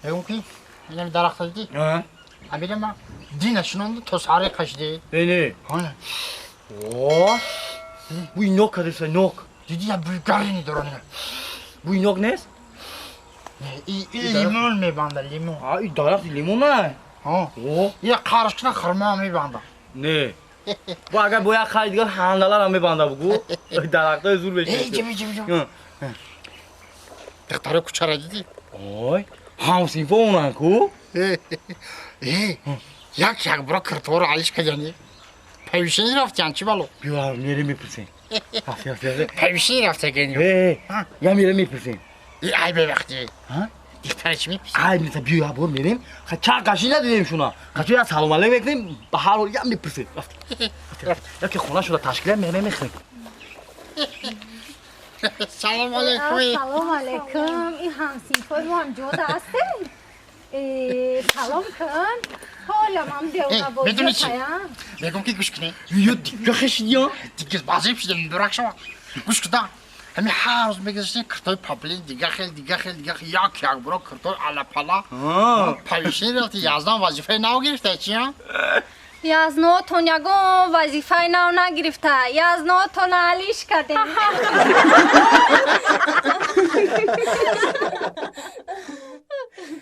Мегум ки инами дарахта дидӣ? Амира ма дина шинонду то саҳаре қашидӣ. Не, не. О, бӯи нок кадеса, нок. Дидӣ, я бӯи гарини дорад. Бӯи нок нест? И лимон мебанда, лимон. А, и дарахти лимон а? О. Я қарш кина хурмо мебанда. Не. Бо агар бо як қари дигар ҳандаларам мебанда, бугу. Дарахтои зур Эй, ҷими, ҷими, ҷими. Духтарои кӯчара дидӣ? Ой, ҳамсинфо онанд ку? Э, як як бора кирторо алиш кардани. Повышение рафтиян, чӣ бало? Биё, мерем, мепурсем. Рафти, рафти, рафти. Повышение рафтагани. Э, я мерем, мепурсем. Ай, бевақти. Духтара чӣ мепурсӣ? Ай, миса, биё, як бор мерем. Ча қаши надидем шуна. Қачо як салом алейк мекунем, ба ҳар ҳол як мепурсем. Рафти. Рафти. Яке хона шуда ташкилят мерем, мехӯрем. Салом алейкум. Салом алейкум. Ин ҳамсинфои мо ҳам ҷода ҳастем. Салом кун. Ҳолам ҳам девона бозӣ. Медонӣ чӣ? Мегум ки гӯш кунӣ. Ё, дига хешидиё? Дига базиб шидем, муборак шава. Гӯш куда. Ҳами ҳар рӯз мегузаштем киртои паплин, дига хел, дига хел, дига хел, як як бора киртои алапала. Повышение рафти, яздан вазифаи нав гирифта, чи? Язнотон ягон вазифаи нав нагирифта, язнотон алиш кардем.